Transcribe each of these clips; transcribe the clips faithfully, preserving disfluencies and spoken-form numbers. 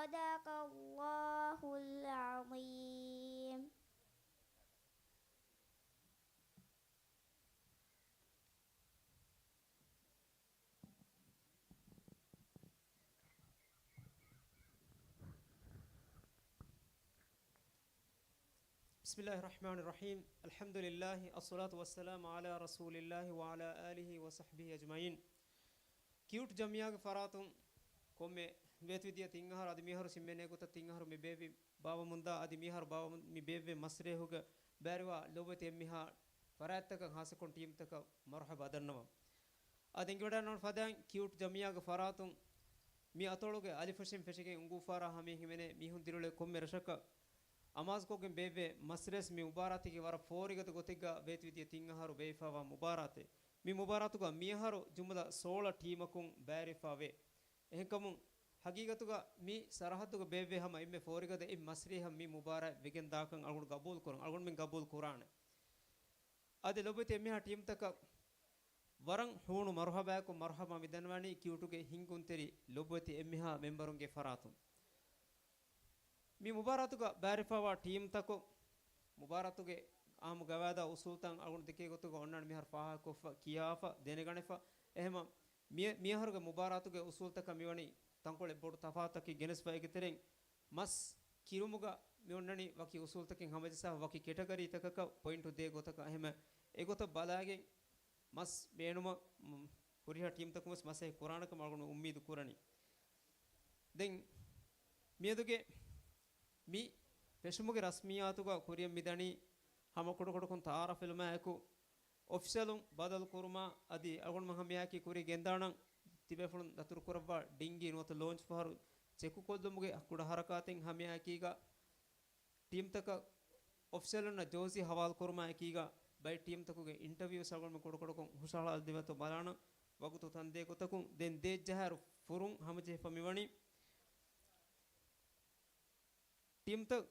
صدق الله العظيم. بسم الله الرحمن الرحيم. الحمد لله، الصلاة والسلام على رسول الله وعلى آله وصحبه أجمعين. ކިއުޓް ޖަމިއްޔާގެ ފަރާތުން ކޮންމެ ވޭތުވެދިޔަ ތިން އަހަރު އަދި މިއަހަރު ސިންމެނޭ ގޮތަށް ތިން އަހަރު މި ބޭއްވި ބާވަމުންދާ އަދި މިއަހަރު ބާވަމުން މި ބޭއްވޭ މަސްރޭހުގަ ބައިވެރިވާ ލޮބުވެތި އެންމެހާ ފަރާތްތަކަށް ހާއްސަކޮށް ޓީމްތަކަށް މަރުޙަބާ ދަންނަވަން. އަދި އެނގިވަޑައިގަންނަވާނެ ފަދައިން ކިއުޓް ޖަމިއްޔާގެ ފަރާތުން މި އަތޮޅުގެ އަލިފުށިން ފެށިގެން އުނގޫފާރާ ހަމައިން ހިމެނޭ މީހުން ދިރިއުޅޭ ކޮންމެ ރަށަކަށް އަމާޒުކޮށްގެން ބޭއްވޭ މަސްރޭސް މި މުބާރާތަކީ ވަރަށް ފޯރިގަދަ ގޮތެއްގަ ވޭތުވެދިޔަ ތިން އަހަރު ބޭއްވިފައިވާ މުބާރާތެއް. މި މުބާރާތުގަ މިއަހަރު ޖުމުލަ ސޯޅަ ޓީމަކުން ބައިވެރިވެފައިވޭ. އެހެންކަމުން ހަގީގަތުގަ މި ސަރަހައްދުގަ ބޭއްވޭ ހަމަ އެންމެ ފޯރިގަދަ އެއް މަސްރީހަށް މި މުބާރާތް ވެގެން ދާކަން އަޅުގަނޑު ގަބޫލު ކުރަން، އަޅުގަނޑުމެން ގަބޫލު ކުރާނެ. އަދި ލޮބުވެތި އެންމެހާ ޓީމްތަކަށް ވަރަށް ހޫނު މަރުޙަބާއެކު މަރުޙަބާ މި ދަންނަވަނީ ކިއުޓުގެ ހިންގުންތެރި ލޮބުވެތި އެންމެހާ މެމްބަރުންގެ ފަރާތުން. މި މުބާރާތުގަ ބައިވެރިވެފައިވާ ޓީމްތަކުން މުބާރާތުގެ އާއްމު ގަވާއިދާ އުސޫލުތައް އަޅުގަނޑު ދެކޭ ގޮތުގަ އޮންނާނެ މިހާރު ފާހަގަކޮށްފަ، ކިޔާފަ، ދެނެގަނެފަ. އެހެމަ މި-، މިއަހަރުގެ މުބާރާތުގެ އުސޫލުތަކަށް މިވަނީ ތަންކޮޅެއް ބޮޑު ތަފާތުތަކެއް ގެނެސްފަ. އޭގެ ތެރެއިން މަސް ކިރުމުގަ މި އޮންނަނީ ވަކި އުސޫލުތަކެއް ހަމަޖައްސާފަ ވަކި ކެޓަގަރީތަކަކަށް ޕޮއިންޓު ދޭ ގޮތަކަށް. އެހެމަ އެގޮތަށް ބަލާގެން މަސް ބޭނުމަށް، މް، ހުރިހާ ޓީމްތަކުން ވެސް މަސް އެހެން ކުރާނެ ކަމަށް އަޅުގަނޑު އުއްމީދު ކުރަނީ. ދެން މިއަދުގެ މި ފެށުމުގެ ރަސްމިއްޔާތުގަ ކުރިއަށް މިދަނީ ހަމަ ކުޑަކުޑަކޮށް ތައާރަފްވެލުމާއެކު، އޮފިޝަލުން ބަދަލުކުރުމާ އަދި އަޅުގަނޑުމެން ހަމައެއާއެކީ ކުރި ގެންދާނަން ތިބޭފުޅުން ދަތުރުކުރައްވާ ޑިންގީ ނުވަތަ ލޯންޗް ފަހަރު ޗެކުކޮށްލުމުގެ ކުޑަ ހަރަކާތެއް ހަމައެއާއެކީގަ ޓީމްތަކަށް އޮފިޝަލުންނަށް ޖާޒީ ހަވާލުކުރުމާއެކީގަ ބައެއް ޓީމްތަކުގެ އިންޓަވިއުސް އަޅުގަނޑުމެން ކުޑަކުޑަކޮށް ހުށަހަޅާލަދެވޭތޯ ބަލާނަން. ވަގުތު ތަންދޭ ގޮތަކުން ދެން ދޭއްޖަހާއިރު ފުރުން ހަމަޖެހިފަ މިވަނީ. ޓީމްތައް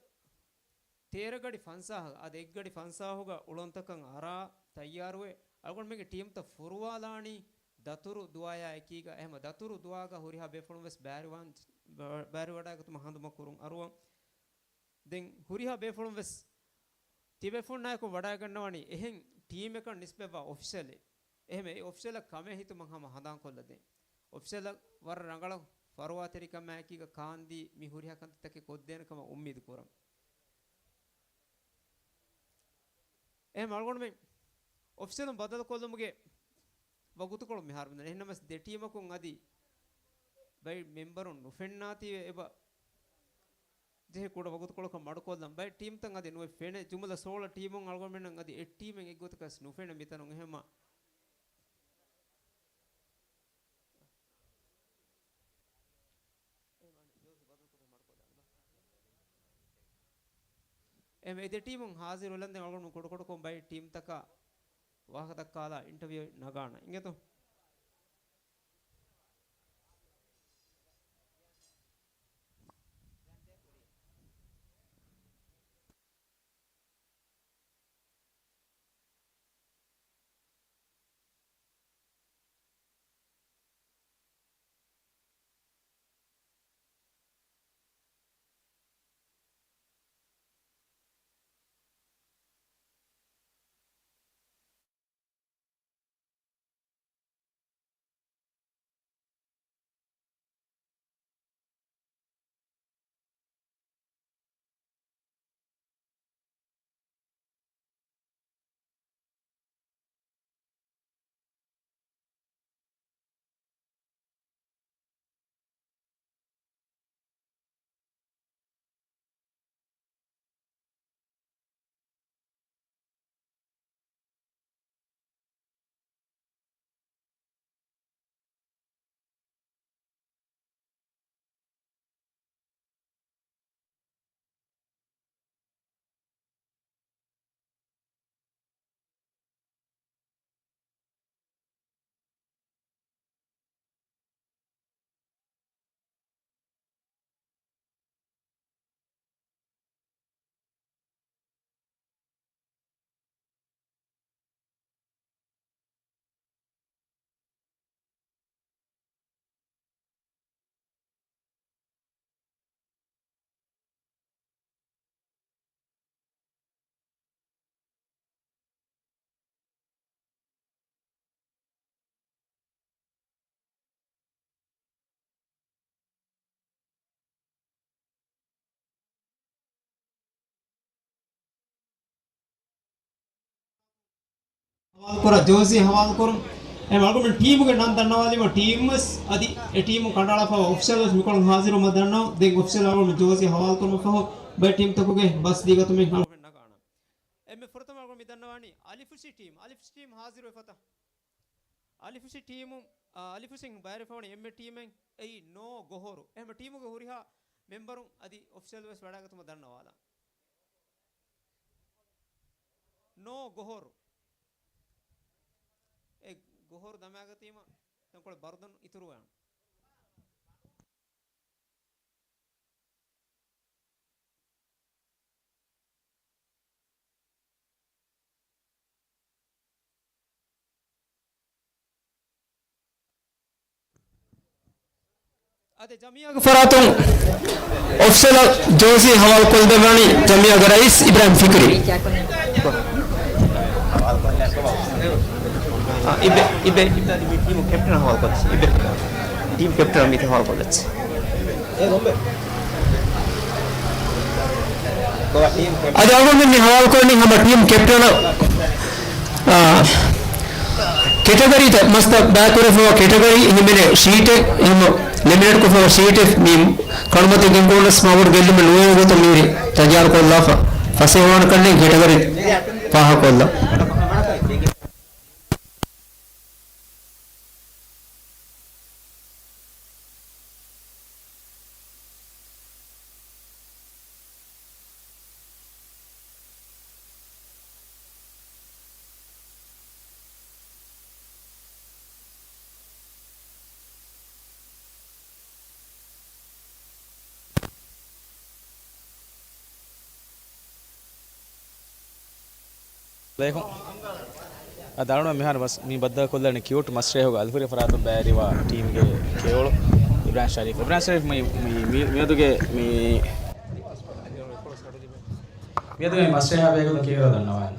ތޭރަ ގަޑި ފަންސާހަށް އަދި އެއްގަޑި ފަންސާހުގަ އުޅަނދުތަކަށް އަރާ ތައްޔާރުވެ، އަޅުގަނޑުމެންގެ ޓީމްތައް ފުރުވާލާނީ ދަތުރު ދުޢާޔާ އެކީގަ. އެހެމަ ދަތުރު ދުޢާގަ ހުރިހާ ބޭފުޅުން ވެސް ބައިވެރިވާން-، ބައިވެރިވަޑައިގަތުމަށް ހަނދުމަކުރުން އަރުވަން. ދެން ހުރިހާ ބޭފުޅުން ވެސް ތިބޭފުޅުންނާއެކު ވަޑައިގަންނަވަނީ އެހެން ޓީމެއް ނިސްބަތްވާ އޮފިޝަލެއް. އެހެމަ އެ އޮފިޝަލަށް ކަމެއް ހިތުމަށް ހަމަ ހަނދާންކޮށްލަދޭން. އޮފިޝަލަށް ވަރަށް ރަނގަޅަށް ފަރުވާތެރިކަމާއެކީގަ ކާންދީ މި ހުރިހާ ކަންތައްތަކެއް ކޮށްދޭނެ ކަމަށް އުއްމީދު ކުރަން. އެހެމަ އަޅުގަނޑުމެން އޮފިޝަލުން ބަދަލުކޮށްލުމުގެ ވަގުތުކޮޅު މިހާރު މިދަނީ. އެހެންނަމަވެސް ދެ ޓީމަކުން އަދި ބައެއް މެމްބަރުން ނުފެންނާތީވެ އެބަ ޖެހޭ ކުޑަ ވަގުތުކޮޅަކަށް މަޑުކޮށްލަން. ބައެއް ޓީމްތައް އަދި ނުވެ ފެނޭ. ޖުމުލަ ސޯޅަ ޓީމުން އަޅުގަނޑުމެންނަށް އަދި އެއް ޓީމެއް އެއްގޮތަކަށް ނުފެނޭ މިތަނުން. އެހެމަ އެހެމަ އެ ދެ ޓީމުން ހާޒިރުވެލަންދެން އަޅުގަނޑު ކުޑަކުޑަކޮށް ބައެއް ޓީމްތަކާ ވާހަކަ ދައްކާލާ އިންޓަވިއު ނަގާނަން. އިނގޭތޯ؟ ހަވާލުކުރާ ޖޯޒީ ހަވާލުކުރުން. އެ އަޅުގަނޑު ޓީމުގެ ނަން ދަންނަވާލީމަ، ޓީމް ވެސް އަދި އެ ޓީމު ކަނޑައަޅާފައިވާ އޮފިޝަލް ވެސް މިކޮޅުން ހާޒިރުވުމަށް ދަންނަވަން. ދެން އޮފިޝަލް އަޅުގަނޑު ޖޯޒީ ހަވާލުކުރުމަށް ފަހު ބައެއް ޓީމްތަކުގެ ބަސް ދީގަތުމެއް އަޅުގަނޑު ނަގާނަން. އެންމެ ފުރަތަމަ އަޅުގަނޑު މި ދަންނަވާނީ އަލިފުށި ޓީމް. އަލިފުށި ޓީމް ހާޒިރުވެފަތަ؟ އަލިފުށި ޓީމު، އާ، އަލިފުށިން ބައިވެރިވެފަވަނީ އެންމެ ޓީމެއް. އެއީ ނޯ ގޮހޮރު. އެހެން ޓީމުގެ ހުރިހާ މެމްބަރުން އަދި އޮފިޝަލް ވެސް ވަޑައިގަތުމަށް ދަންނަވާލަން. ނޯ ގޮހޮރު. އެ ގޮހޮރު ދަމާގަތީމަ ތަންކޮޅެއް ބަރުދަން އިތުރުވާން. އަދި ޖަމިއްޔާގެ ފަރާތުން އޮފިޝަލް ޖޯޒީ ހަވާލުކޮށްދެއްވާނީ ޖަމިއްޔާގެ ރައީސް އިބްރާހިމް ފިކްރީ. އާ، އިބެ، އިބެ، އިބެ، އަދި މި ޓީމު ކެޕްޓަން ހަވާލުކޮށްލައްޗޭ. އިބެ، ޓީމް ކެޕްޓަން މިތި ހަވާލުކޮށްލައްޗޭ. އަދި އަޅުގަނޑު މި ހަވާލުކުރަނީ ހަމަ ޓީމް ކެޕްޓަނަށް، އާ، ކެޓަގަރީތައް މަސްތައް ބައިކުރެފައިވާ ކެޓަގަރީ ހިމެނޭ ޝީޓެއް ހަމަ ލެމިނޭޓްކޮށްފައިވާ ޝީޓެއް މި ކަނޑުމަތީގެން ގެންގުޅުނަސް މަވަޑު ގެއްލުމެއް ނުވޭ ގޮތަށް މިހިރި ތައްޔާރުކޮށްލާފަ ފަސޭހަވާނެ ކަންނޭނގެ ކެޓަގަރީ ފާހަގަކޮށްލާ. އަލައިކުމް. އަދި އަޅުގަނޑު މިހާރު މި ބައްދަލުކޮށްލަނީ ކިޔޫޓް މަސްރޭހުގެ އަލިފުރި ފަރާތުން ބައިވެރިވާ ޓީމްގެ ކެޔޮޅު އިބްރާހިމް ޝަރީފް. އިބްރާހިމް ޝަރީފް މި، މި، މި، މިއަދުގެ މި، މިއަދުގެ މި މަސްރޭހާ ބެހޭގޮތުން ކިހިނެއް ދަންނަވާނީ؟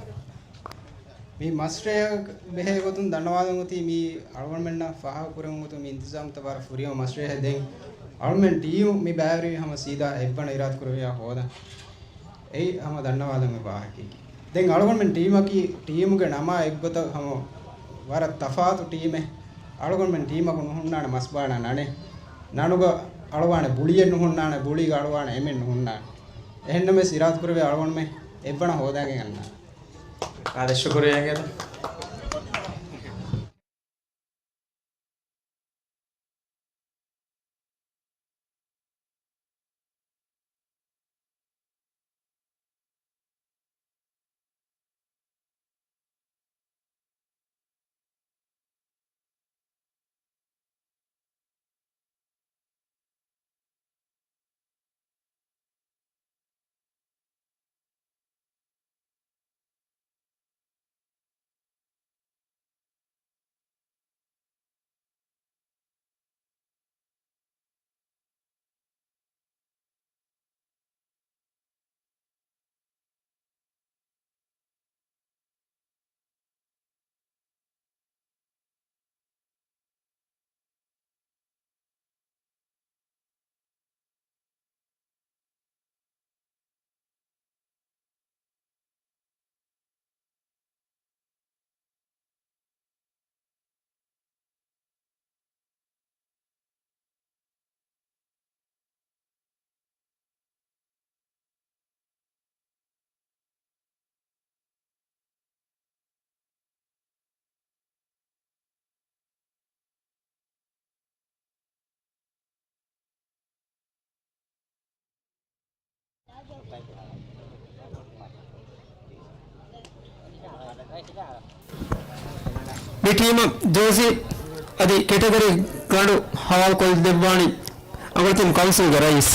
މި މަސްރޭހާ ބެހޭގޮތުން ދަންނަވާލަން އޮތީ މި އަޅުގަނޑުމެންނަށް ފާހަގަކުރެވެން އޮތު މި އިންތިޒާމްތައް ވަރަށް ފުރިހަމަ މަސްރޭހެއް. ދެން އަޅުގަނޑުމެން ޓީމު މި ބައިވެރިވީ ހަމަ ސީދާ އެއްވަނަ އިރާދަކުރެއްވިޔާ ހޯދަން. އެއީ ހަމަ ދަންނަވާލަން އޮތް ވާހަކައަކީ. ދެން އަޅުގަނޑުމެން ޓީމަކީ، ޓީމުގެ ނަމާ އެއްގޮތަށް ހަމަ ވަރަށް ތަފާތު ޓީމެއް. އަޅުގަނޑުމެން ޓީމަކު ނުހުންނާނެ މަސްބާނާ ނަނެއް. ނަނުގަ އަޅުވާނެ ބުޅިއެއް ނުހުންނާނެ، ބުޅީގަ އަޅުވާނެ އެމެއް ނުހުންނާނެ. އެހެންނަމަވެސް އިރާދަކުރެއްވިޔާ އަޅުގަނޑުމެން އެއްވަނަ ހޯދާގެން އަންނާނެ. އާދެ، ޝުކުރިއްޔާ އިނގޭތަ؟ މި ޓީމަށް ޖާޒީ އަދި ކެޓަގަރީ ގަނޑު ހަވާލުކޮށްދެއްވާނީ އަނގަޅަތީމް ކައުންސިލްގެ ރައީސް.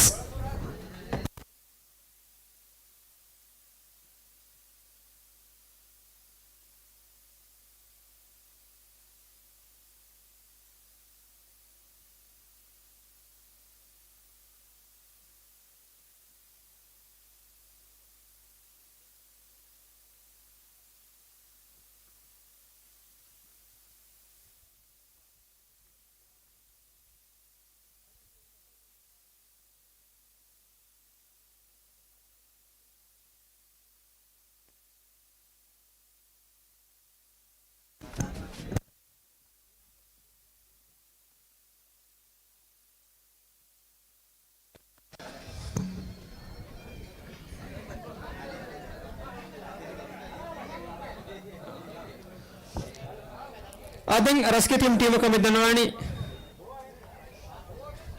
އަދި ރަސްގެ ތިން ޓީމަކަށް މި ދަންނަވާނީ.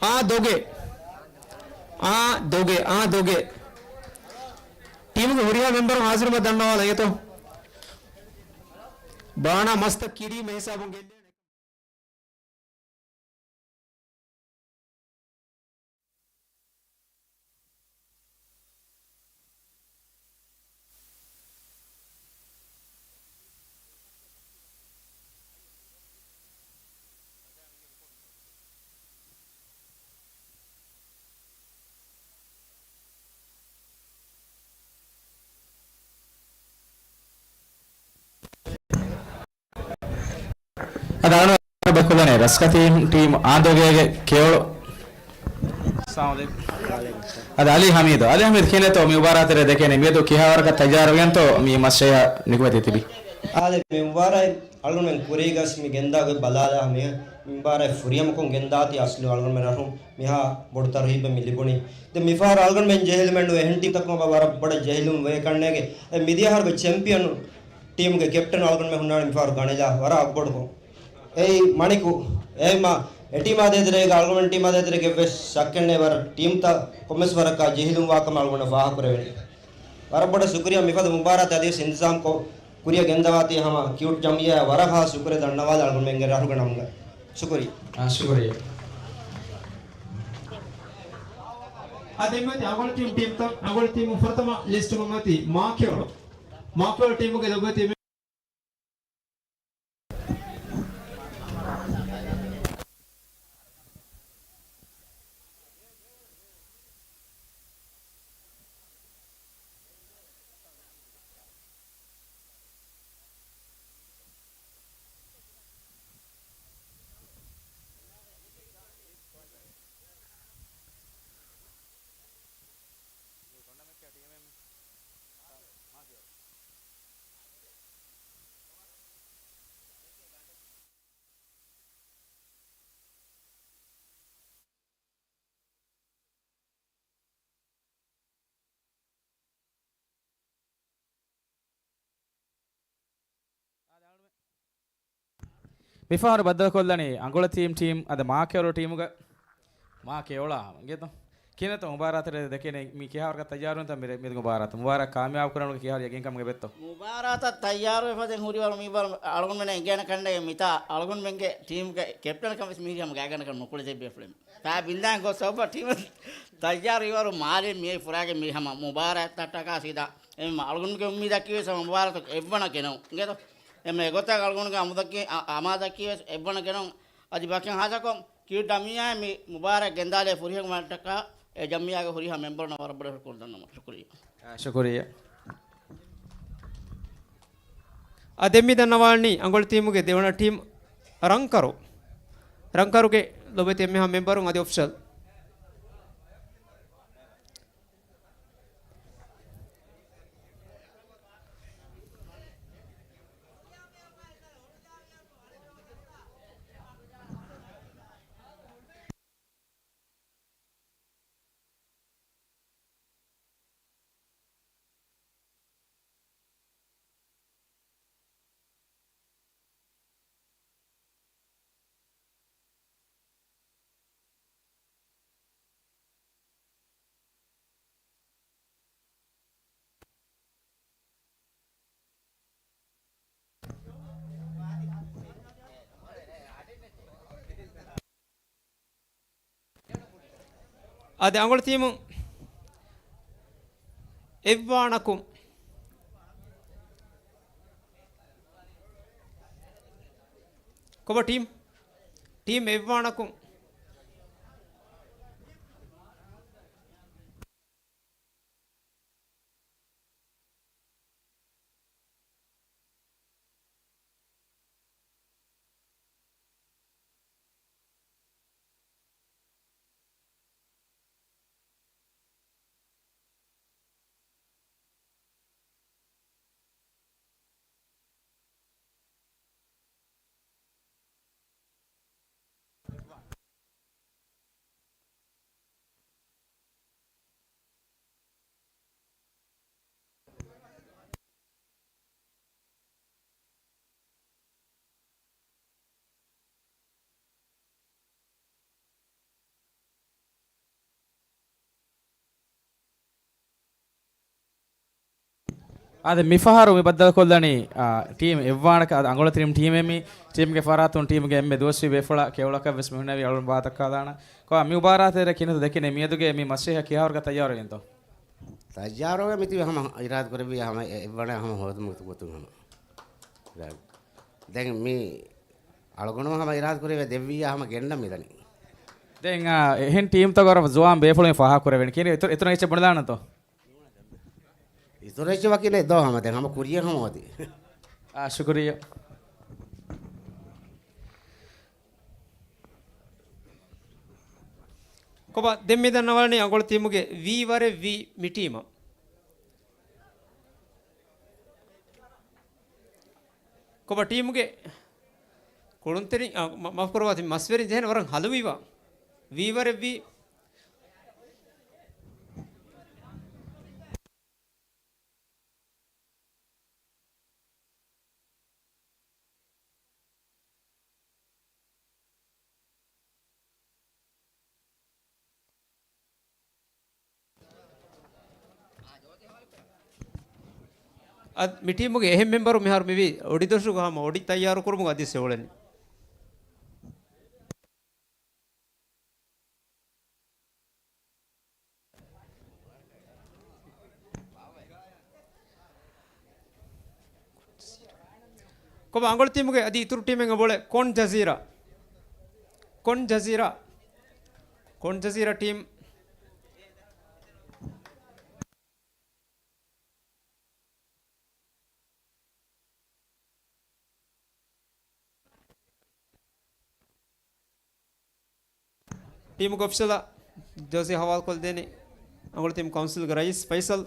އާ ދޮގެ. އާ ދޮގެ. އާ ދޮގެ. ޓީމުގެ ހުރިހާ މެމްބަރުން ހާޒިރުވުމަށް ދަންނަވާލަން އެތޯ. ބާނާ މަސްތައް ކިރީމެ ހިސާބުން ގެންދޭނެ. އަދި އަޅުގަނޑު ބައްކުލަނީ ރަސްގެ ތިން ޓީމު އާދޮގޭގެ ކެޔޮޅު. އަދި އަލީ ހަމީދު. އަލީ ހަމީދު ކިހިނެއްތޯ މި މުބާރާތެރޭ ދެކެނީ މިއަދު ކިހާވަރަކަށް ތައްޔާރުވިގެންތޯ މި މަސް ނިކުމެތި ތިބި؟ އާދެ، މި މުބާރާތް އަޅުގަނޑުމެން ކުރީގަސް މި ގެންދާ ގޮތް ބަލާލާ މި މި މުބާރާތް ފުރިހަމަކޮށް ގެންދާތީ އަސްލު އަޅުގަނޑުމެން ރަށުން މިހާ ބޮޑު ތަރުހީބެއް މި ލިބުނީ. ދެން މިފަހަރު އަޅުގަނޑުމެން ޖެހިލުމެއް ނުވޭ، އެހެން ޓީމްތަކުން އެބަ ވަރަށް ބޮޑަށް ޖެހިލުން ވޭ ކަންނޭނގެ. އެ މިދިޔަ އަހަރުގެ ޗެމްޕިއަން ޓީމުގެ ކެޕްޓަން އަޅުގަނޑުމެން ހުންނާނެ މިފަހަރު ގަނެލާ ވަރަށް އަގުބޮޑުކޮށް. އެއީ މަނިކު. އެހެންމާ އެ ޓީމާ ދޭތެރޭގަ އަޅުގަނޑު ޓީމާ ދޭތެރޭގެ އެއްވެސް ޝައްކެއް ނެތް ވަރަށް ޓީމްތައް ކޮންމެސް ވަރަކާ ޖެހިލުން ވާކަމަށް އަޅުގަނޑަށް ފާހަގަކުރެވެނީ. ވަރަށް ބޮޑަށް ޝުކުރިއްޔާ މިފަދަ މުބާރާތަށް އަދިވެސް އިންތިޒާމްކޮށް ކުރިއަށް ގެންދަވާތީ ހަމަ ކިއުޓް ޖަމްއިއްޔާއަށް ވަރަށް ހާސް ޝުކުރެއް ދަންނަވާލަން އަޅުގަނޑުމެންގެ ރަށުގެ ނަމުގައި. ޝުކުރިއްޔާ. އާ، ޝުކުރިއްޔާ. އަދި އެންމެ އަނގޮޅި ޓީމް ޓީމްތައް، އަނގޮޅި ޓީމު ފުރަތަމަ ލިސްޓުގަ މަތި މާކެޔޮޅު. މާކެޔޮޅު ޓީމުގެ ލޮބުވެތި މިފަހަރު ބައްދަލުކޮށްލަނީ އަނގޮޅި ތީމް ޓީމް އަދި މާކެޔޮޅު ޓީމުގަ. މާކެޔޮޅާ ހަމަ އިނގޭތޯ. ކިހިނެއްތޯ މުބާރާތަށް ދެކެނީ މި ކިހާވަރަކަށް ތައްޔާރުވެންތޯ މި މި މުބާރާތަށް؟ މުބާރާތް ކާމިޔާބު ކުރަން ކިހާވަރަށް ޔަގީންކަމުގެ ބެއްތޯ؟ މުބާރާތަށް ތައްޔާރުވެފަދަ ހުރިވަރު މިވަރު އަޅުގަނޑުމެން އެނގޭނެ ކަންނޭނގެ މިތާ އަޅުގަނޑުމެންގެ ޓީމްގެ ކެޕްޓަން ކަމެސް މިހިރީ ހަމަ ގާތްގަނޑަކަށް ނުކުޅެދެއްވި ފުޅެމެ. ތާ ބިންދާން ގޮސް ސަބަބަށް ޓީމް ތައްޔާރު ވިވަރު މާލެ މިއައި ފުރާގެ މި ހަމަ މުބާރާތް ތައްޓަކާ ސީދާ އެ އަޅުގަނޑުގެ އުއްމީދަކީ ވެސް ހަމަ މުބާރާތަށް އެއްވަނަ ގެނައު އިނގޭތޯ. އެމެ އެގޮތަށް އަޅުގަނޑުގެ އަމުދަކީ އަ-، އަމާޒަކީ ވެސް އެއްވަނަ ގެނައު. އަދި ބަކިން ހާދަކޮށް ކިޔު ޖަމިއްޔާ މި މުބާރާތް ގެންދާލޭ ފުރިހަމަ މައްޓަކާ އެ ޖަމިއްޔާގެ ހުރިހާ މެމްބަރުންނަށް ވަރަށް ބޮޑަށް ޝުކުރު ދަންނަވަން. ޝުކުރިއްޔާ. ޝުކުރިއްޔާ. އަދި މި ދަންނަވާނީ އަނގޮޅި ޓީމުގެ ދެވަނަ ޓީމް ރަންކަރު. ރަންކަރުގެ ލޮބެތި އެންމެހާ މެމްބަރުން އަދި އޮފިޝަލް. އަދި އަނގޮޅި ޓީމު އެއްވާނަކު ކޮބާ ޓީމް؟ ޓީމް އެއްވާނަކު. އާދެ، މިފަހަރު މި ބައްދަލުކޮށްލަނީ، އާ، ޓީމް އެއްވާނަކަށް. އަދި އަނގޮޅު ތިރިމް ޓީމެއް މީ. ޓީމްގެ ފަރާތުން ޓީމްގެ އެންމެ ދުވަސްވީ ބޭފުޅާ ކެޔޮޅަކަށް ވެސް މި ހުންނެވި އަޅުން ވާތަކާލާނަ. ކޮބާ މި މުބާރާތަށް ކިހިނެއްތޯ ދެކިނީ؟ މިއަދުގެ މި މަސްރޭހަށް ކިހާވަރުގަ ތައްޔާރުވެގެންތޯ؟ ތައްޔާރުވެ މިތިބި ހަމަ އިރާދަކުރެއްވިއްޔާ ހަމަ އެ-، އެއްވަނަ ހަމަ ހޯދުމުގެ ގޮތުން ހަމަ. ދެން މި އަޅުގަނޑު ހަމަ އިރާދަކުރެއްވިއްޔާ ދެއްވިއްޔާ ހަމަ ގެންނަން މިދަނީ. ދެން، އާ، އެހެން ޓީމްތަކުގަ ވަރަށް ޒުވާން ބޭފުޅުން ފާހަގަކުރެވެނީ. ކިހިނެއް އިތުރު، އިތުރަށް އެއްޗެއް ބުނެލާނަންތޯ؟ އިތުރަށް ވަކިނެއް ދޯ ހަމަ ދެން ހަމަ ކުރިޔަށް ހަމަ އޮތީ. އާ، ޝުކުރިއްޔާ. ކޮބާ ދެން މި ދަންނަވާނީ އަނގޮޅު ޓީމުގެ ވީ ވަރެއް ވީ މި ޓީމަށް. ކޮބާ ޓީމުގެ ކުޅުންތެރިން، އާ، މަ-، މަފް ކުރަވާތި މަސްވެރިން ޖެހޭނެ ވަރަށް ހަލުވިވާ. ވީވަރެއްވީ. އަދި މި ޓީމުގެ އެހެން މެމްބަރު މިހާރު މިވީ އޮޑިދޮށުގަ ހަމަ އޮޑި ތައްޔާރު ކުރުމުގަ އަދިސް އެ އުޅެނީ. ކޮބާ އަނގޮޅު ޓީމުގެ އަދި އިތުރު ޓީމެއް އެބައުޅޭ ކޮން ޖަޒީރާ. ކޮން ޖަޒީރާ. ކޮން ޖަޒީރާ ޓީމް. ޓީމުގެ އޮފިޝަލާ ޖާޒީ ހަވާލުކޮށްދޭނީ އަނގޮޅު ޓީމް ކައުންސިލްގެ ރައީސް ފައިސަލް.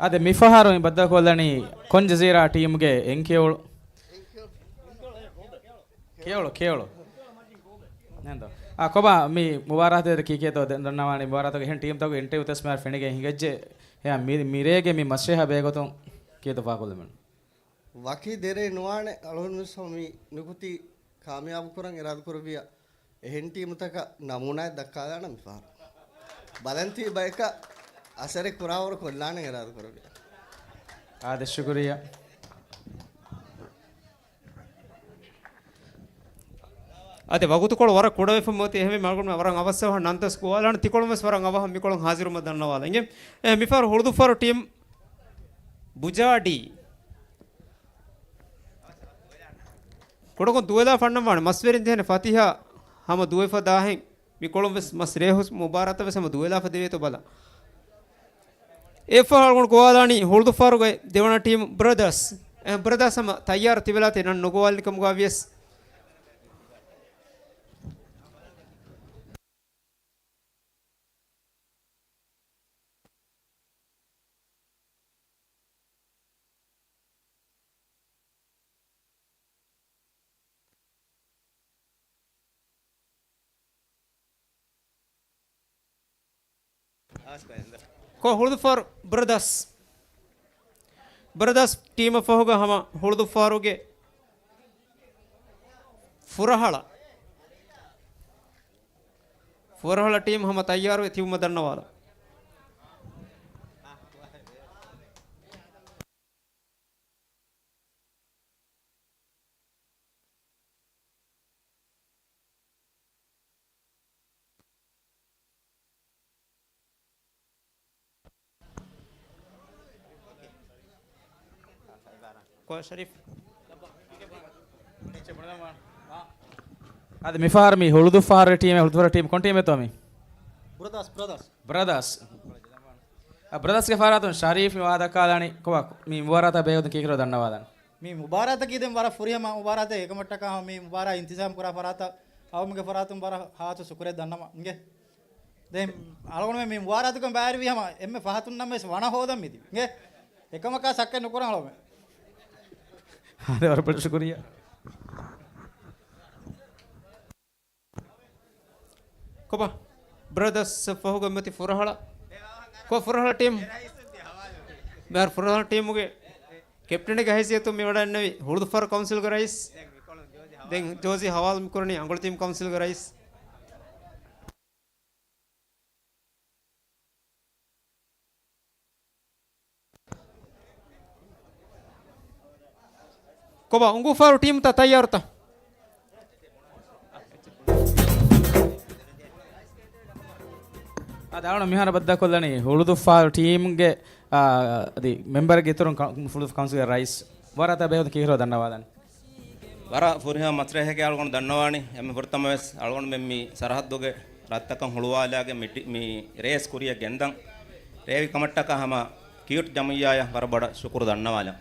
އާދެ، މިފަހަރު މި ބައްދަލުކޮށްލަނީ ކޮން ޖަޒީރާ ޓީމުގެ އެން ކެޔޮޅު. ކެޔޮޅު، ކެޔޮޅު. ނޭނދޯ. އާ، ކޮބާ މި މުބާރާތެއް ކީކޭތޯ ދެން ދަންނަވާނީ؟ މުބާރާތުގެ އެހެން ޓީމްތަކުގެ އިންޓަވިއުތައް ވެސް މިހާރު ފެނިގެން ހިނގައްޖެ. އެހާ މި-، މިރޭގެ މި މަސްރޭހާ ބެހޭގޮތުން ކީތޯ ފާކޮށްލެމެން. ވަކި ދެރޭ ނުވާނެ އަޅުގަނޑު ވެސް ހަމަ މި ނުކުތީ ކާމިޔާބު ކުރަން އިރާދަކުރެއްވިއްޔާ އެހެން ޓީމުތަކަށް ނަމޫނާއެއް ދައްކާލާނަން މިފަހަރު. ބަލަންތީ ބަޔަކަށް އަސަރެއް ކުރާވަރު ކޮށްލާނަން އިރާދަކުރެއްވިއްޔާ. އާދެ، ޝުކުރިއްޔާ. އަދި ވަގުތުކޮޅު ވަރަށް ކުޑަވެފަ އޮތީ، އެހެންވެ މަގުން ވަރަށް އަވަސްއަވަހަށް ނަންތަސް ގޮވާލާން. ތިކޮޅުން ވެސް ވަރަށް އަވަހަށް މިކޮޅުން ހާޒިރުވުމަށް ދަންނަވާލަން. އިނގޭ، އެ، މިފަހަރު ހުޅުދުފާރު ޓީމް ބުޖާ ޑީ. ކުޑަކޮށް ދުވެލާ ފަންނަން ވާނެ. މަސްވެރިން ޖެހޭނެ ފަތިހާ ހަމަ ދުވެފަ ދާހެން. މިކޮޅުން ވެސް މަސް ރޭހުސް މުބާރާތަށް ވެސް ހަމަ ދުވެލާފަ ދެވޭތޯ ބަލަން. އެއަށްފަހު އަޅުގަނޑު ގޮވާލާނީ ހުޅުދުފާރުގެ ދެވަނަ ޓީމް ބްރަދާސް. އެ، ބްރަދާސް ހަމަ ތައްޔާރު ތިބެލާތި ނަން ނުގޮވާލިކަމުގަ ވިޔަސް. ކޮ ހުޅުދުފާރު ބްރަދާސް. ބްރަދާސް ޓީމަށް ފަހުގަ ހަމަ ހުޅުދުފާރުގެ ފުރަހަޅަ. ފުރަހަޅަ ޓީމް ހަމަ ތައްޔާރުވެ ތިބުމަށް ދަންނަވާލަ. ކޮ ޝަރީފް. އަދި މިފަހަރު މި ހުޅުދުފާރު ޓީމެއް، ހުޅުދުފާރު ޓީމް ކޮން ޓީމެއްތޯ މި؟ ބްރަދާސް، ބްރަދާސް. ބްރަދާސް. އަ، ބްރަދާސްގެ ފަރާތުން ޝަރީފް މި ވާދަކާލާނީ ކޮބާ މި މުބާރާތާ ބެހޭގޮތުން ކީކޭތޯ ދަންނަވާލަން. މި މުބާރާތަކީ ދެން ވަރަށް ފުރިހަމަ މުބާރާތެއް. އެކަމަށްޓަކާ މި މުބާރާތް އިންތިޒާމް ކުރާ ފަރާތަށް އައުމުގެ ފަރާތުން ވަރަށް ހާސް ޝުކުރެއް ދަންނަވަން އިނގޭ. ދެން އަޅުގަނޑުމެން މި މުބާރާތުގަ ބައިވެރިވީ ހަމަ އެންމެ ފަހަތުން ނަމަވެސް ވަނަ ހޯދަން މިތިބި. އިނގޭ؟ އެކަމަކާ ޝައްކެއް ނުކުރަން އަޅުގަނޑުމެން. އާދެ، ވަރަށް ބޮޑަށް ޝުކުރިއްޔާ. ކޮބާ؟ ބްރަދަސް ފަހުގަ މަތި ފުރަހަޅަ. ކޮ ފުރަހަޅަ ޓީމް؟ މިހާރު ފުރަހަޅަ ޓީމުގެ ކެޕްޓަނެއްގެ ހައިސިއްޔަތުން މި ވަޑައިގެންނެވި ހުޅުދުއްފާރު ކައުންސިލްގެ ރައީސް. ދެން ޖޯޒީ ހަވާލު މިކުރަނީ އަނގޮޅިތީމް ކައުންސިލްގެ ރައީސް. ކޮބާ އުނގޫފާރު ޓީމްތައް ތައްޔާރުތަ؟ އާދެ، އަޅުގަނޑު މިހާރު ބައްދަލުކޮށްލަނީ ހުޅުދުއްފާރު ޓީމްގެ، އާ، އަދި މެމްބަރެއްގެ އިތުރުން ކަ-، ހުޅުދުއްފާރު ކައުންސިލްގެ ރައީސް. ވަރަށް ތަބޭހުދު ކީރޯ ދަންނަވާލަން. ވަރަށް ފުރިހަމަ މަސްރޭހެކޭ އަޅުގަނޑު ދަންނަވާނީ. އެންމެ ފުރަތަމަވެސް އަޅުގަނޑުމެން މި ސަރަހައްދުގެ ރަށްތަކަށް ހުޅުވާލާގެ މި ޓި-، މި ރޭސް ކުރިއަށް ގެންދަން ރޭވި ކަމަށްޓަކާ ހަމަ ކިޔުޓް ޖަމިއްޔާޔަށް ވަރަށް ބޮޑަށް ޝުކުރު ދަންނަވާލަން.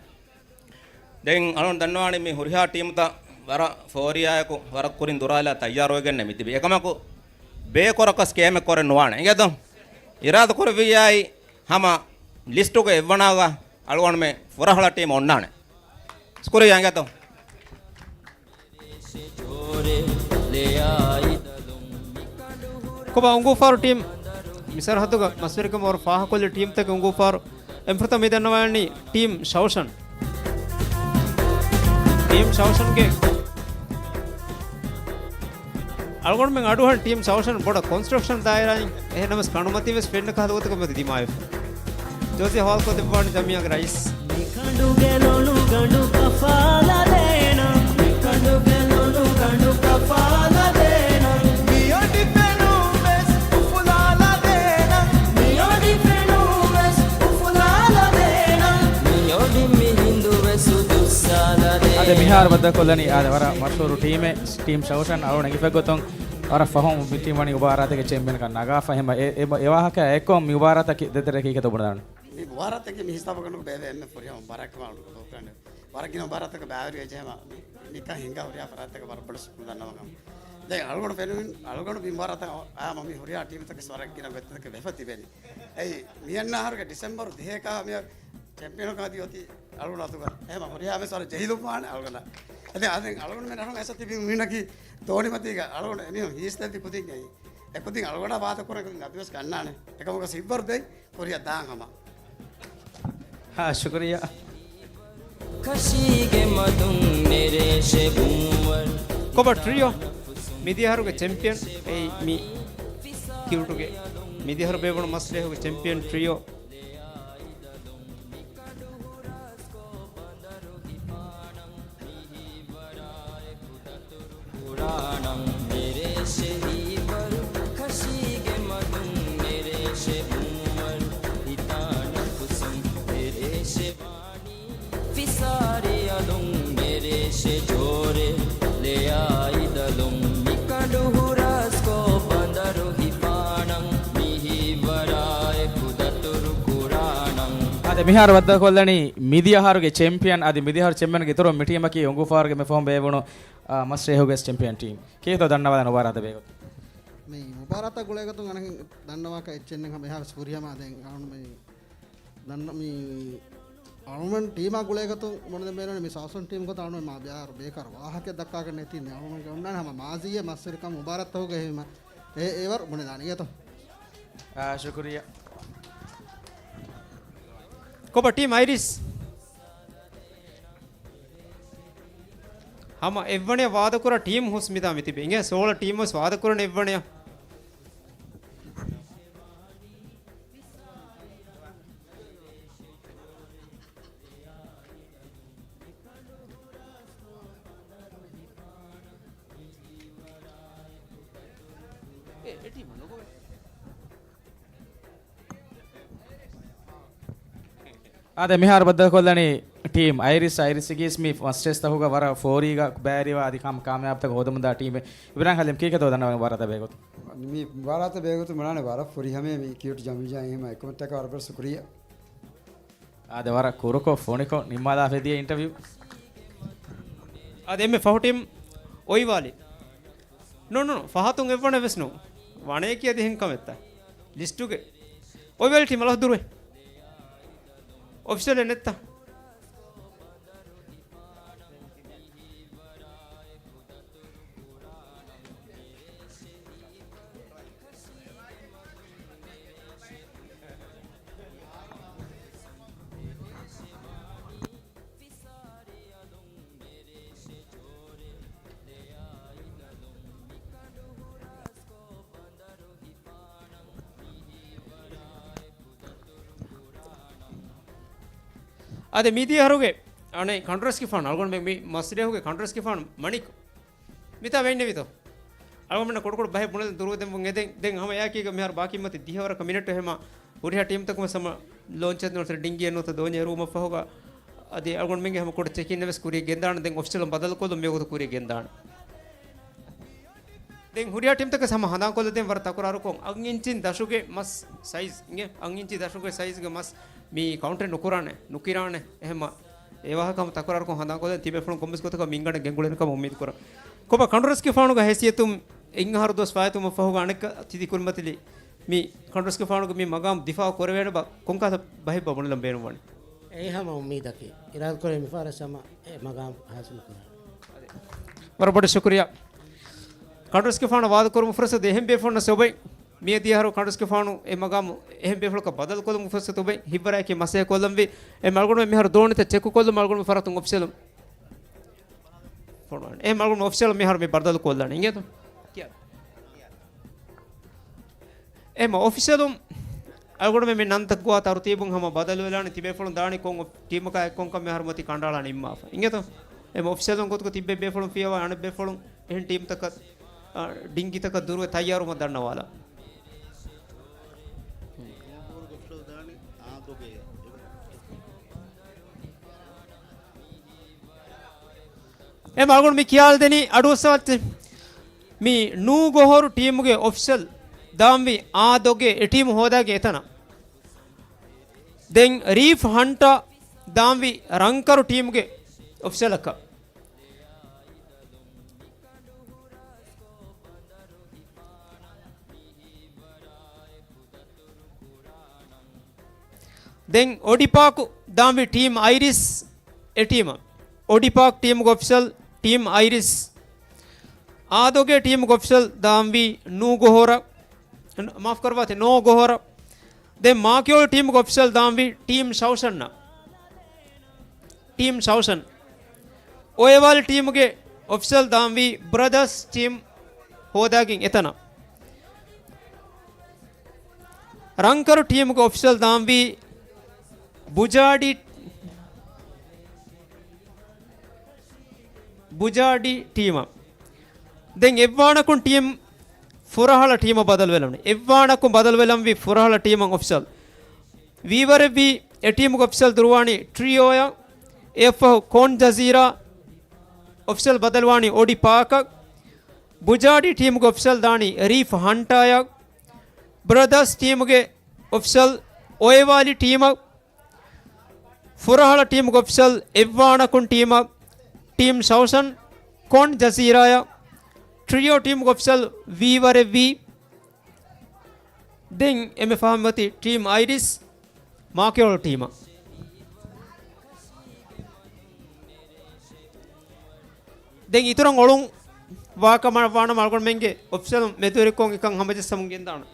ދެން އަޅުގަނޑު ދަންނަވާނީ މި ހުރިހާ ޓީމުތައް ވަރަށް ފޯރިއާއެކު ވަރަށް ކުރިން ދުރާލާ ތައްޔާރުވެގެންނެއް މިތިބީ. އެކަމަކު ބޭކޮރަކަސް ކޭމެއް ކޮށް ނުވާނެ. އިނގޭތޯ؟ އިރާދަކުރެއްވިއްޔާއި ހަމަ ލިސްޓުގެ އެއްވަނާގަ އަޅުގަނޑުމެ ފުރަހަޅަ ޓީމް އޮންނާނެ. ޝުކުރިއްޔާ އިނގޭތޯ. ކޮބާ އުނގޫފާރު ޓީމް މި ސަރަހައްދުގަ މަސްވެރިކަމަށް ވަރަށް ފާހަގަކޮށްލި ޓީމްތަކެއް އުނގޫފާރު. އެންމެ ފުރަތަމަ މި ދަންނަވާނީ ޓީމް ޝައުޝަން. ޓީމް ޝައުޝަންގެ އަޅުގަނޑުމެން އަޑުއަހަން ޓީމް ޝައުޝަން ބޮޑަށް ކޮންސްޓްރަކްޝަން ދާއިރާއިން އެހެންނަމަވެސް ކަނޑުމަތީވެސް ފެންނަ ކަހަލަ ގޮތަކަށް މަތި ދިމާވެފަ. ޖޯޒީ ހަވާލުކޮށްދެއްވާނެ ޖަމިއްޔާގެ ރައީސް. މިކަނޑުގެ ލޮނުގަނޑު ކަފާލަދޭނަން. މިކަނޑުގެ ލޮނުގަނޑު ކަފާލަދޭނަން. މިއޮޑި ފެނުންވެސް އުފުލާލަދޭނަން. މިއޮޑި ފެނުންވެސް އުފުލާލަދޭނަން. މިއޮޑި މިހިނދުވެސް އުދުއްސާލަދޭނަން. އާދެ، މިހާރު ބައްދަލުކޮށްލަނީ އާދެ، ވަރަށް މަޝްހޫރު ޓީމެއް، ޓީމް ޝައުޝަން. އަޅުގަނޑު އެނގިފައި ގޮތުން ވަރަށް ފަހުން މި ޓީމް ވަނީ މުބާރާތެއްގެ ޗެމްޕިއަންކަން ނަގާފަ. އެހެން އެ، އެ، އެ ވާހަކަ އެއްކޮށް މި މުބާރާތަކީ ދެތެރެ ކީކޭތޯ ބުނާނެ. މި މުބާރާތަކީ މި ހިސާބަކަށް ނުކު ބޭބެ އެންމެ ފުރިހަމަ މުބާރާތްކަމަށް އަޅުގަނޑު ދޫކުރަން. ވަރަށް ގިނަ މުބާރާތަކަށް ބައިވެރިވެއްޖެ ހަމަ މި ނިކަން ހިނގާ ހުރިހާ ފަރާތްތަކަށް ވަރަށް ބޮޑަށް ޝުކުރު ދަންނަވަން. ދެން އަޅުގަނޑު ފެނުން، އަޅުގަނޑު މި މުބާރާތަށް އާ މަ މި ހުރިހާ ޓީމްތަކެއް ވަރަށް ގިނަ ގޮތްތަކެއް ވެފަ ތިބެނީ. އެއީ މިއަންނަ އަހަރުގެ ޑިސެމްބަރު ދިހައެކާ މި ޗެމްޕިއަންކަން އަދި އޮތީ އަޅުގަނޑު އަތުގަ. އެހެމަ ހުރިހާ ވެސް ވަރަށް ޖެހިލުންވާނެ އަޅުގަނޑަށް. އަދި އަދި އަޅުގަނޑުމެން އަހަރުން އެސަ ތިބި މީނަކީ ދޯނިމަތީގަ އަޅުގަނޑު އެމީހުން ހީސް ދެއްވި ކުދިން އެއީ. އެކުދިން އަޅުގަނޑާ ވާދަކުރަން އެކުދިން އަދިވެސް ގަންނާނެ. އެކަމަކު ސިއްވަރު ދެން ކުރިއަށް ދާން ހަމަ. ހާ، ޝުކުރިއްޔާ. ކަށީގެ މަދުން ނެރޭށެ ބުންވަރު. ކޮބާ ޓްރިއޯ؟ މިދިޔަ އަހަރުގެ ޗެމްޕިއަން އެއީ މި ކިޔުޓުގެ މިދިޔަ އަހަރު ބޭއްވުނު މަސްރޭހުގެ ޗެމްޕިއަން ޓްރިއޯ. ކުރާނަން ނެރޭށެ ހީވަރު، ކަށީގެ މަދުން ނެރޭށެ ބުންވަރު، ހިތާ ނަފުސުން ނެރޭށެ ވާނީ، ފިސާރި އަލުން ނެރޭށެ ޖޯރެއް، ލެޔާ އިދަލުން މިކަނޑު ހުރާސްކޯ ބަނދަރު ހިފާނަން، މި ހީވަރާއެކު ދަތުރު ކުރާނަން. އާދެ، މިހާރު ބައްދަލުކޮށްލަނީ މިދިޔަ އަހަރުގެ ޗެމްޕިއަން އަދި މިދިޔަ އަހަރު ޗެމްޕިއަންގެ އިތުރުން މި ޓީމަކީ އުނގޫފާރުގެ މި ފަހުން ބޭއްވުނު އާ، މަސްރޭހުގެ ޗެމްޕިއަން ޓީމް. ކީކޭތޯ ދަންނަވާލަން މުބާރާތަށް ބެހޭގޮތުން؟ މި މުބާރާތާ ގުޅޭގޮތުން އަނެއް ދަންނަވާކަށް އެއްޗެއް ނެތް ހަމަ އެހާވެސް ފުރިހަމަ ދެން އަޅުގަނޑު މި ދަންނަ މި އަޅުގަނޑު ޓީމާ ގުޅޭގޮތުން ބުނެދޭން ބޭނުން މި ސާސުން ޓީމް ގޮތަށް އަޅުގަނޑު މާ ބޭކަރު ވާހަކަ ދައްކާގެން ނެތީ އަޅުގަނޑު އޮންނާނެ ހަމަ މާޒީއެއް މަސްވެރިކަން މުބާރާތްތަކުގެ ހިމަ އެ އެވަރު ބުނެދާނެ އިނގޭތޯ. އާ، ޝުކުރިއްޔާ. ކޮބާ ޓީމް އައިރިސް؟ ހަމަ އެއްވަނަޔަށް ވާދަކުރާ ޓީމް ހުސް މިތާ މިތިބެ. އިނގޭ ސޯޅަ ޓީމް ވެސް ވާދަކުރަން އެއްވަނަޔަށް. އާދެ، މިހާރު ބައްދަލުކޮށްލަނީ ޓީމް އައިރިސް. އައިރިސް އިގީސް މި މަސްރޭސްތަކުގަ ވަރަށް ފޯރީގަ ބައިވެރިވާ އަދި ކާ-، ކާމިޔާބުތަކެއް ހޯދަމުންދާ ޓީމެއް. އިބްރާހިމް ހަލީމް، ކީކޭތޯ ދަންނަވާލަން މުބާރާތަށް ބެހޭގޮތުން؟ މި މުބާރާތަށް ބެހޭގޮތުން ބުނާނެ ވަރަށް ފުރިހަމައޭ މި ކިޔުޓް ޖަމިއްޔާ ހިމަ އެކަމަށްޓަކާ ވަރަށް ބޮޑަށް ޝުކުރިއްޔާ. އާދެ، ވަރަށް ކުރުކޮށް ފޮނިކޮށް ނިންމާލާފަ ދިޔަ އިންޓަވިއު. އާދެ، އެންމެ ފަހު ޓީމް އޮއިވާލި. ނޫން، ނޫން، ފަހަތުން އެއްވަނަ ވެސް ނޫން. ވަނަޔަކީ އަދި އެހެން ކަމެއްތަ؟ ލިސްޓުގެ އޮވެލް ޓީމް އަލަހު ދުރުވެ. އޮފިޝަލެއް ނެތްތަ؟ އާދެ، މިދިޔަ އަހަރުގެ އަނެއް ކަނޑުރަސްގެފާނު، އަޅުގަނޑުމެން މި މަސްރިހުގެ ކަނޑުރަސްގެފާނު މަނިކު. މިތާ ވެއްނެވިތޯ؟ އަޅުގަނޑުމެންނަށް ކުޑަކުޑަ ބަހެއް ބުނެދެން ދުރުވެދެން ވުން އެދެން. ދެން ހަމަ އެއާކީގަ މިހާރު ބާކީ މަތި ދިހަވަރަކަށް މިނެޓު ހެމަ ހުރިހާ ޓީމްތަކުން ވެސް ހަމަ ލޯންޗެއް ނުވަތަ ޑިންގީއެއް ނުވަތަ ދޯންޏެއް އެރުވުމަށް ފަހުގަ އަދި އަޅުގަނޑުމެންގެ ހަމަ ކުޑަ ޗެކިން ވެސް ކުރިޔަށް ގެންދާނެ. ދެން އޮފިޝަލުން ބަދަލުކޮށްލުން މިވަގުތު ކުރިޔަށް ގެންދާނެ. ދެން ހުރިހާ ޓީމްތަކެސް ހަމަ ހަނދާންކޮށްލަދޭން ވަރަށް ތަކުރާރުކޮށް، އަށް އިންޗިން ދަށުގެ މަސް ސައިޒް އިނގޭ، އަށް އިންޗި ދަށުގެ ސައިޒްގެ މަސް މި ކައުންޓެއް ނުކުރާނެ، ނުކިރާނެ. އެހެމަ އެ ވާހަކަ ހަމަ ތަކުރާރުކޮށް ހަނދާންކޮށްލަދޭން ތިބޭފުޅުން ކޮންމެސް ގޮތަކަށް މިންގަނޑެއް ގެންގުޅެން ކަމަށް އުއްމީދު ކުރަން. ކޮބާ ކަނޑުރަސްގެފާނުގެ ހައިސިއްޔަތުން އެއް އަހަރު ދުވަސް ފާއިތުވުމަށް ފަހުގަ އަނެއްކާ ތި ދިކުރިމަތިލި މި ކަނޑުރަސްގެފާނުގެ މި މަގާމް ދިފާއު ކުރެވޭނެބާ ކޮންކަހަލަ ބަހެއްބާ ބުނެލަން ބޭނުންވަނީ؟ އެއީ ހަމަ އުއްމީދަކީ. އިރާދަކުރޭ މިފަހަރަށް ހަމަ އެ މަގާމް ހާސިލުކުރާނެ. ވަރަށް ބޮޑަށް ޝުކުރިއްޔާ. ކަނޑުރަސްގެފާނަށް ވާދަކުރުމުގެ ފުރުސަތު އެހެން ބޭފުޅުންނަށް އޮވޭ. މިއަދި އަހަރު ކަނޑުރަސްގެފާނު އެ މަގާމު އެހެން ބޭފުޅަކަށް ބަދަލުކޮށްލުމުގެ ފުރުސަތު އޮވޭ. ހިތްވަރާއެކީ މަސައްކަތް ކޮށްލަންވީ. އެ އަޅުގަނޑުމެން މިހާރު ދޯނިތައް ޗެކުކޮށްލުމަށް އަޅުގަނޑުމެން ފަރާތުން އޮފިޝަލުން ފޮނުވާނެ. އެ އަޅުގަނޑު އޮފިޝަލުން މިހާރު މި ބަދަލުކޮށްލާނެ. އިނގޭތޯ؟ ކިޔާ. އެހެމަ އޮފިޝަލުން އަޅުގަނޑުމެން މި ނަންތައް ގޮވާ ތަރުތީބުން ހަމަ ބަދަލުވެލާނެ. ތިބޭފުޅުން ދާނީ ކޮން ޓީމަކާ ކޮންކަން މިހާރު މަތި ކަނޑައަޅާނެ ނިންމާފަ. އިނގޭތޯ؟ އެހެމަ އޮފިޝަލުން ގޮތުގަ ތިއްބެވި ބޭފުޅުން ފިޔަވާ އަނެއް ބޭފުޅުން އެހެން ޓީމްތަކަށް، އަ، ޑިންގިތަކަށް ދުރުވެ ތައްޔާރުވުމަށް ދަންނަވާލާ. އެ މަގުން މި ކިޔާލަދެނީ އަޑުއައްސަވައްޗެ. މި ނޫގޮހޮރު ޓީމުގެ އޮފިޝަލް ދާންވީ އާ ދޮގެ އެ ޓީމު ހޯދާގެ އެތަނަށް. ދެން ރީފް ހަންޓާ ދާންވީ ރަންކަރު ޓީމުގެ އޮފިޝަލަކަށް. ދެން އޮޑިޕާކު ދާންވީ ޓީމް އައިރިސް އެ ޓީމަށް. އޮޑިޕާކް ޓީމުގެ އޮފިޝަލް ޓީމް އައިރިސް. އާދޮގެ ޓީމުގެ އޮފިޝަލް ދާންވީ ނޫގޮހޮރަށް، މާފު ކަރުވާތި، ނޯގޮހޮރަށް. ދެން މާކިޔޯޅު ޓީމުގެ އޮފިޝަލް ދާންވީ ޓީމް ޝައުޝަންއަށް. ޓީމް ޝައުޝަން. އޮއެވާލި ޓީމުގެ އޮފިޝަލް ދާންވީ ބްރަދާސް ޓީމް ހޯދާގެން އެތަނަށް. ރަންކަރު ޓީމުގެ އޮފިޝަލް ދާންވީ ބުޖާޑި، ބުޖާޑި ޓީމަށް. ދެން އެއްވާނަކުން ޓީމް ފުރަހަޅަ ޓީމަށް ބަދަލުވެލަންވީ. އެއްވާނަކުން ބަދަލުވެލަންވީ ފުރަހަޅަ ޓީމަށް އޮފިޝަލް. ވީވަރެއްވީ އެ ޓީމުގެ އޮފިޝަލް ދުރުވާނީ ޓްރިއޯއަށް. އެއަށްފަހު ކޯން ޖަޒީރާ އޮފިޝަލް ބަދަލުވާނީ އޮޑި ޕާކަށް. ބުޖާޑި ޓީމުގެ އޮފިޝަލް ދާނީ ރީފް ހަންޓާއަށް. ބްރަދާސް ޓީމުގެ އޮފިޝަލް އޮއެވާލި ޓީމަށް. ފުރަހަޅަ ޓީމުގެ އޮފިޝަލް އެއްވާނަކުން ޓީމަށް، ޓީމް ޝައުޝަން ކޯން ޖަޒީރާއަށް. ޓްރިއޯ ޓީމުގެ އޮފިޝަލް ވީވަރެއްވީ. ދެން އެންމެ ފަހުން މަތި ޓީމް އައިރިސް މާކިޔޯޅު ޓީމަށް. ދެން އިތުރަށް އޮޅުން ވާކަމަށް ވާނަމަ އަޅުގަނޑުމެންގެ އޮފިޝަލް މެދުވެރިކޮށް އެކަން ހަމަޖައްސަމުން ގެންދާނަން.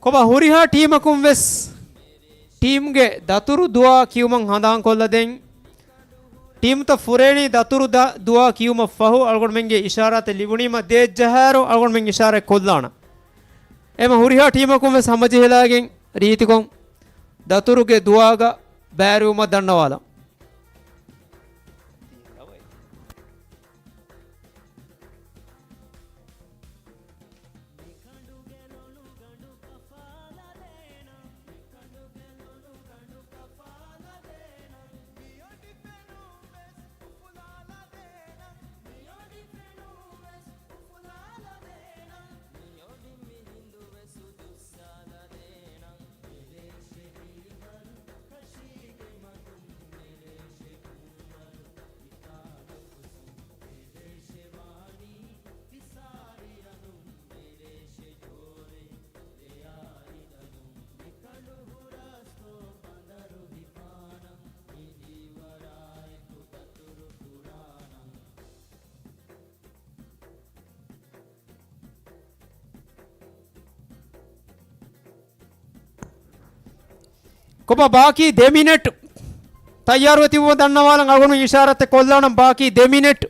ކޮބާ ހުރިހާ ޓީމަކުން ވެސް ޓީމްގެ ދަތުރު ދުޢާ ކިޔުމަށް ހަނދާންކޮށްލަދޭން. ޓީމްތައް ފުރޭނީ ދަތުރު ދަ-، ދުޢާ ކިޔުމަށް ފަހު އަޅުގަނޑުމެންގެ އިޝާރާތެއް ލިބުނީމަ ދޭއްޖަހާއިރު އަޅުގަނޑުމެން އިޝާރާތް ކޮށްލާނަން. އެމަ ހުރިހާ ޓީމަކުން ވެސް ހަމަޖެހިލާގެން ރީތިކޮށް ދަތުރުގެ ދުޢާގަ ބައިވެރިވުމަށް ދަންނަވާލަން. ކޮބާ ބާކީ ދެ މިނެޓް ތައްޔާރުވެ ތިބުމަށް ދަންނަވާލަން. އަޅުގަނޑު އިޝާރާތެއް ކޮށްލާނަން. ބާކީ ދެ މިނެޓް.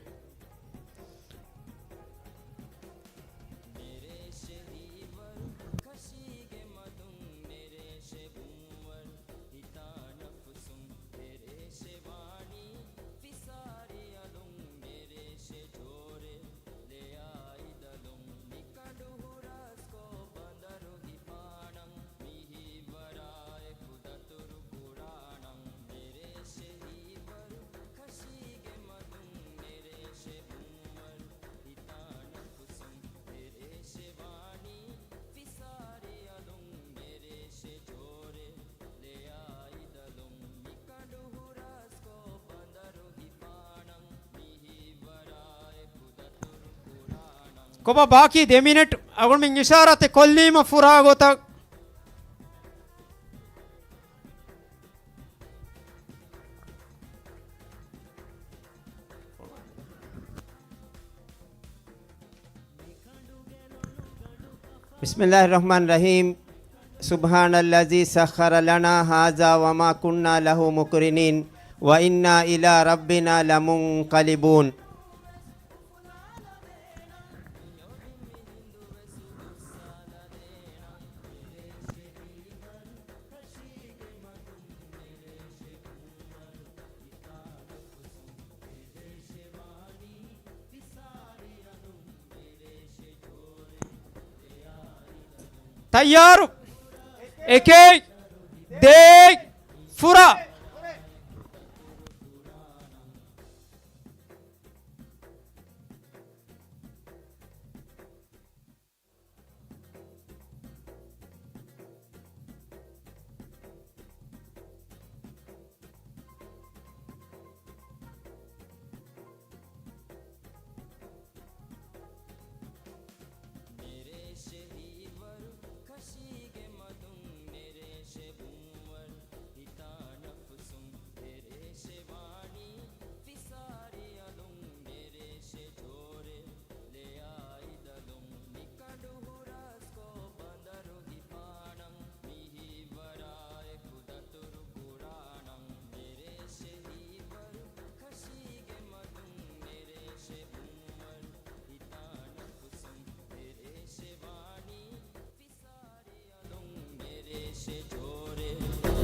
ކޮބާ ބާކީ ދެ މިނެޓް. އަޅުގަނޑުމެން އިޝާރާތެއް ކޮށްލީމަ ފުރާ ގޮތަށް. بسم الله الرحمن الرحيم. سبحان الذي سخر لنا هذا وما كنا له مقرنين وإنا إلى ربنا لمنقلبون. ތައްޔާރު. އެކެއް، ދޭއް، ފުރާ.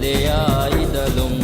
ލެއާ އިދަލުން